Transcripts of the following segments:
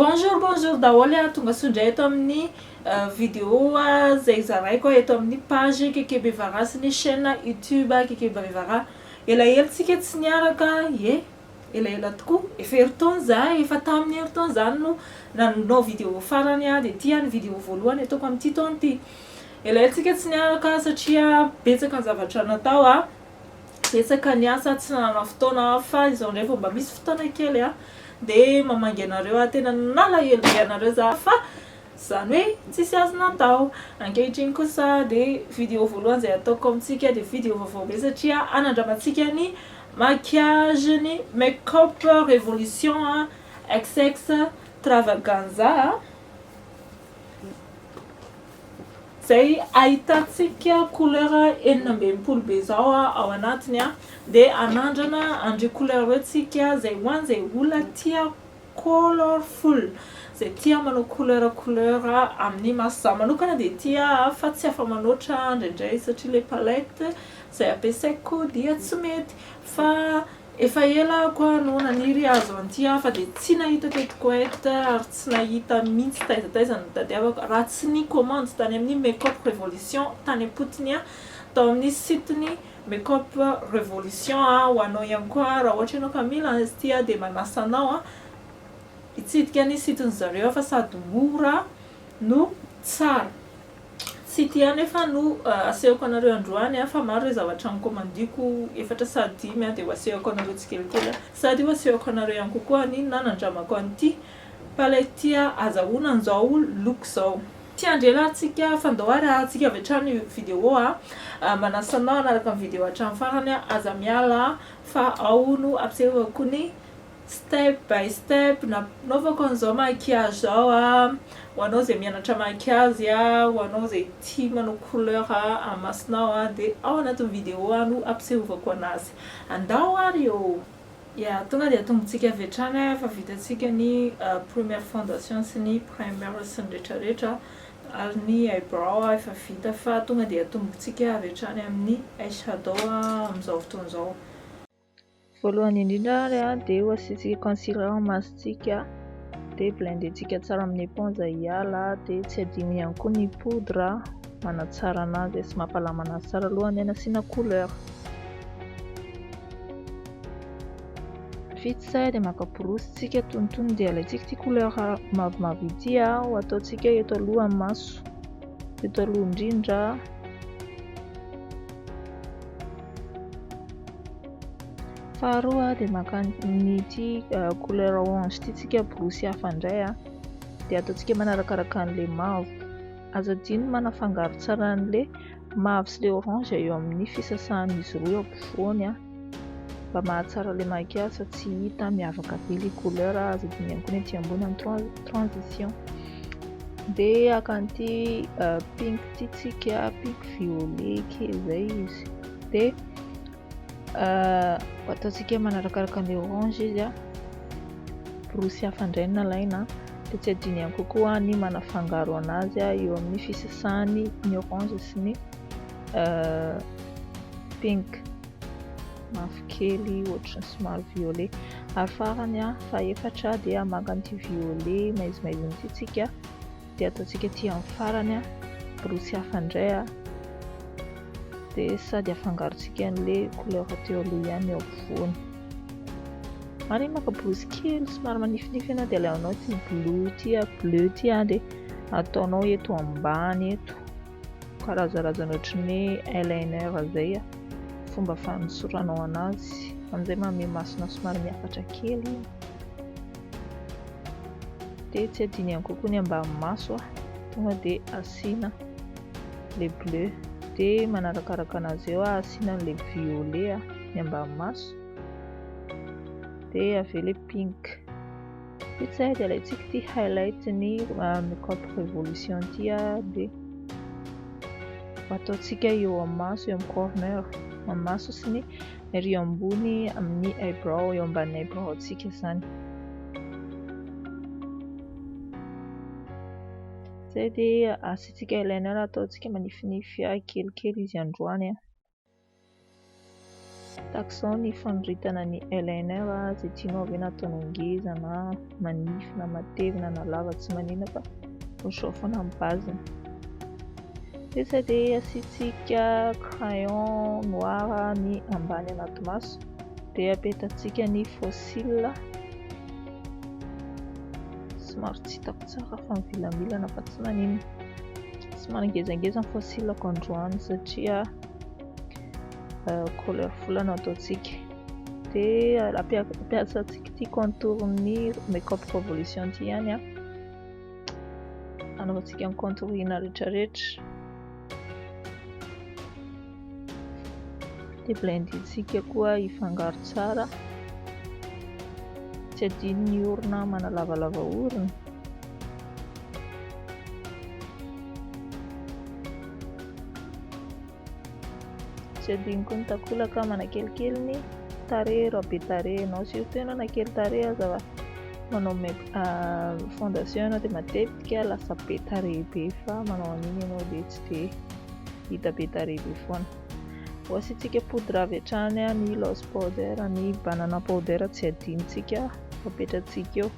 Bonjour bonjour daholo a, tonga soa indray eto amin'ny vidéo izay zaraiko eto amin'ny page Keke Bevara sy ny chaîne YouTube Keke Bevara. Elaela tsika tsy niaraka, ie elaela tokoa, efa herintaona za, efa tamin'ny herintaona zany no nanao vidéo farany dia ity ny vidéo voalohany ataoko amin'ity taona ity. Elaela tsika tsy niaraka satria betsaka ny zavatra natao a. Betsaka ny asa tsy nanana fotoana aho fa izao indray vao mba misy fotoana kely aho dia mamangy anareo aho tena nalahelo be anareo za fa izany hoe tsisy azo natao. Ankehitriny kosa dia video voalohany izay ataoko amintsika dia video vaovao be satria hanandramantsika ny maquillage ny make up revolution xxtravaganza. Izay ahitantsika couleur 66 be izao ao anatiny dia hanandrana an'ireo couleur ireo tsika izay ho an'izay olona tia colorful, izay tia manao couleur couleur amin'ny maso. Izaho manokana dia tia fa tsy afa-manoatra indraindray satria ilay palette izay ampiasaiko dia tsy mety fa Efa ela aho koa no naniry hahazo an'ity aho fa dia tsy nahita teto Koety ary tsy nahita mihitsy taiza taiza no nitadiavako raha tsy ny commande tany amin'ny Make Up Revolution tany am-potony aho tao amin'ny site-ny Make Up Revolution aho ho anao ihany koa raha ohatra ianao ka mila azy ity aho dia manasa anao aho hitsidika ny site-ny zareo aho fa sady mora no tsara. Tsy ity ihany nefa no asehoko anareo androany a, fa maro ireo zavatra nokomandiko efatra sa dimy a, dia ho asehoko anareo tsikelikely a, sady ho asehoko anareo ihany kokoa ny nanandramako an'ity palette ity a, azahoana an'izao loko izao. Tsy hiandry ela ary tsika fa ndao ary ahantsika avy hatrany io vidéo a, manasa anao hanaraka ny vidéo hatramin'ny farany a, aza miala fa ao no ampisehoako ny Step by step nanaovako an'izao maquillage zao a, ho anao izay mianatra maquillage a, ho anao izay tia manao couleur amin'ny masonao a, dia ao anatin'ny vidéo aho no ampisehovako anazy. Andao ary ô! Ya, tonga dia atombontsika avy hatrany a, efa vitantsika ny première fondation sy ny primer sy ny retraretra ary ny eyebrow efa vita fa tonga dia atombontsika avy hatrany amin'ny eyeshadow amin'izao fotoana izao. Voalohany indrindra ary dia ho asiantsika concealer ny masontsika dia blender-ntsika tsara amin'ny éponge hiala dia tsy adino ihany koa ny poudre manatsara anazy sy mampalama anazy tsara alohan'ny hanasiana couleur. Vita izay dia maka borosy tsika tonitony dia alaintsika ity couleur mavomavo ity ho ataontsika eto alohan'ny maso, eto aloha indrindra. Faharoa dia maka an'ity couleur orange ity tsika borosy hafa indray dia ataontsika manarakaraka an'ilay mavo. Aza adino ny manafangaro tsara an'ilay mavo sy ilay orange eo amin'ny fisasahan'izy roa eo ampovoany mba mahatsara ilay maquillage fa tsy hita miavaka be ilay couleur. Aza adino ihany koa ny aty ambony amin'ny transition. Dia haka an'ity pink ity tsika, pink violet kely izay izy. Dia ataontsika manarakaraka ny orange izy a, borosy hafa indray no nalaina, dia tsy adino ihany kokoa ny manafangaro anazy eo amin'ny fisasahany ny orange sy ny pink mavokely ohatran'ny somary violet. Ary farany fahaefatra dia maka an'ity violet maizimaizina ity tsika dia ataontsika aty amin'ny farany borosy hafa indray dia sady afangarontsika an'ilay couleur teo aloha ihany eo ampovoany. Ary maka borosy kely somary manifinify ianao dia alainao ity bleu ity, bleu ity dia ataonao eto ambany eto karazarazana ohatran'ny hoe eyeliner izay fomba fanosoranao anazy amin'izay manome masonao somary miakatra kely. Dia tsy adino ihany kokoa ny ambany maso tonga dia asiana le bleu dia manarakaraka anazy eo asiana an'ilay violet ny ambany maso dia avy eo ilay pink. Vita izay dia alaintsika ity highlight ny Makeup Revolution ity dia ataontsika eo amin'ny maso, eo amin'ny corner amin'ny maso sy ny ery ambony amin'ny eyebrow, eo ambanin'ny eyebrow-ntsika izany. Izay dia asiantsika eyeliner, ataontsika manifinify kelikely izy androany. Tahaka izao ny fanoritana ny eyeliner, izay tianao ve na ataonao ngeza na manify na matevina na lava tsy maninona fa ohatr'izao foana ny base-ny. Dia izay dia asiantsika crayon noir ny ambany anaty maso, dia apetantsika ny faux cils. Somary tsy hitako tsara fa mivilambilana fa tsy maninona. Somary ngezangeza ny faux cils-ko androany satria couleur fola no ataontsika. Dia ampiasantsika ity contour-n'ny Makeup Revolution ity ihany an. Anaovantsika ny contouring rehetrarehetra. Dia blendintsika koa hifangaro tsara. Tsy adino ny orona manalavalava orona. Tsy adino koa ny takolaka manakelikely ny tarehy raha be tarehy ianao, surtout ianao na kely tarehy aza fa manao make fondation ianao dia matetika lasa be tarehy be fa manao an'iny ianao dia tsy dia hita be tarehy be foana. Ho asiantsika poudre avy hatrany ny loose powder, ny banana powder tsy adinontsika apetratsika eo.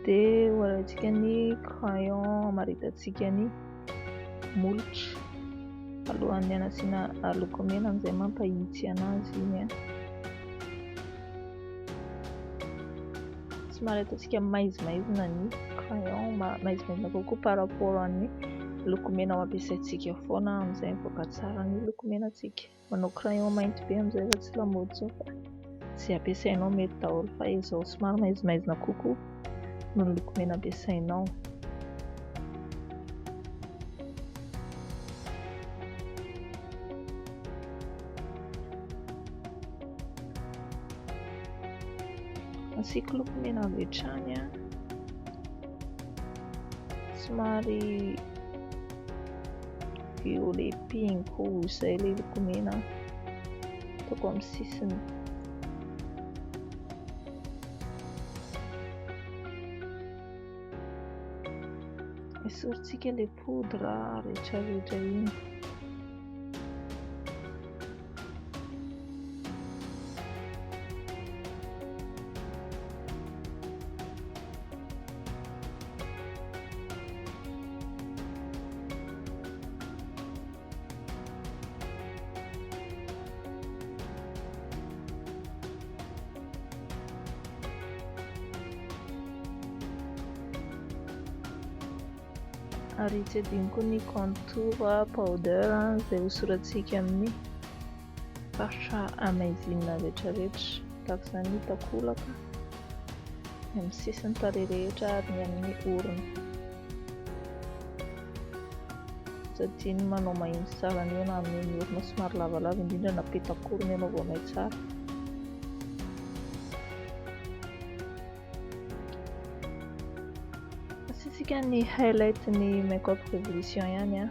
Dia ho alaintsika ny crayon hamaritantsika ny molotra alohan'ny hanasiana lokomena amin'izay mampahitsy anazy iny an. Somary ataontsika maizimaizina ny crayon, maizimaizina kokoa par rapport an'ny lokomena ho ampiasaintsika foana amin'izay mivoaka tsara ny lokomenantsika. Manao crayon mainty be amin'izay fa tsy lamaody intsony fa izay ampiasainao mety daholo fa izao somary maizimaizina kokoa noho ny lokomena ampiasainao. Asiako lokomena avy hatrany an. Somary violet pink izay ilay lokomena ataoko amin'ny sisiny. Esorintsika ilay poudre rehetrarehetra iny. Ary tsy adino koa ny contour powder izay hosoratsika amin'ny faritra hamaizinina rehetrarehetra tahaka izany ny takolaka, ny amin'ny sisiny tarehy rehetra ary ny amin'ny orona. Tsy adino ny manao mahitsy tsara ny orona amin'ny orona somary lavalava indrindra na petak'orona ianao vao may tsara. Asiantsika ny highlight ny Makeup Revolution ihany an.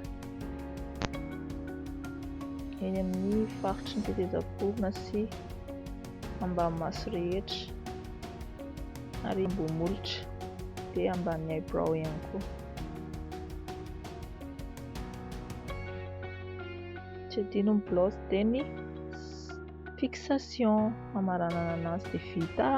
Eny amin'ny faritry ny tetezam-porona sy ambany maso rehetra ary ambony molotra dia ambany eyebrow ihany koa. Tsy adino ny blouse dia ny Fixation, hamaranana anazy dia vita.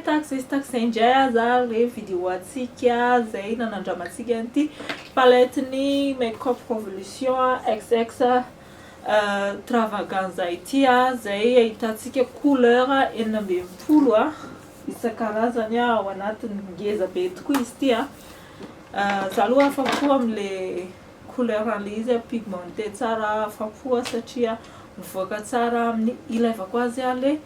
Tahaka izay sy tahaka izay indray aza ilay vidéo antsika izay nanandramantsika an'ity palette-n'ny Makeup Revolution XX Travaganza ity izay ahitantsika couleur 66 isan-karazany ao anatiny. Ngeza be tokoa izy ity. Za aloha afa-po amin'le couleur an'le izy pigmenté tsara afa-po aho satria mivoaka tsara amin'ny ilaivako azy le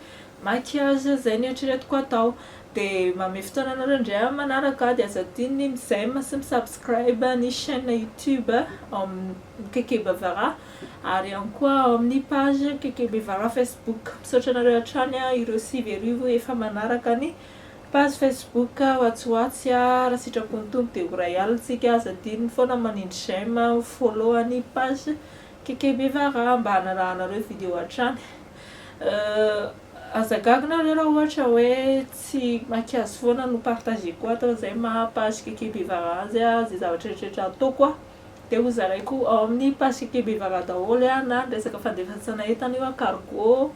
maquillage zay no eritreretiko atao. Dia manome fotoana anareo indray amin'ny manaraka dia aza adino ny mi-j'aime sy mi-subscribe ny chaîne YouTube ao amin'ny Keke Bavara ary ihany koa ao amin'ny page Keke Bevara Facebook. Misaotra anareo hatrany ireo 1009 efa manaraka ny page Facebook ho atsy ho atsy. Raha sitrapon'ny Tompo dia ho iray alina tsika. Aza adino foana manindry j'aime, follow ny page Keke Bevara mba hanarahanareo vidéo hatrany. Aza gaga nareo raha ohatra hoe tsy maquillage foana no partager-ko ato, zay maha page Keke Bevara azy. Zay zavatra rehetrarehetra ataoko dia ho zaraiko ao amin'ny page Keke Bevara daholo, na ny resaka fandefasana entana io, cargo,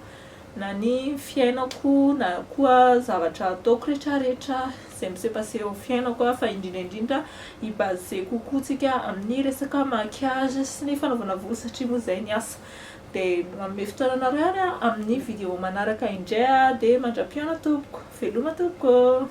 na ny fiainako, na koa zavatra ataoko rehetrarehetra zay mi-se passer eo amin'ny fiainako, fa indrindra indrindra hi-base kokoa tsika amin'ny resaka maquillage sy ny fanaovana volo satria moa zay ny asa. Dia manome fotoana anareo ary amin'ny vidéo manaraka indray, dia mandra-pihaona tompoko, veloma tompoko.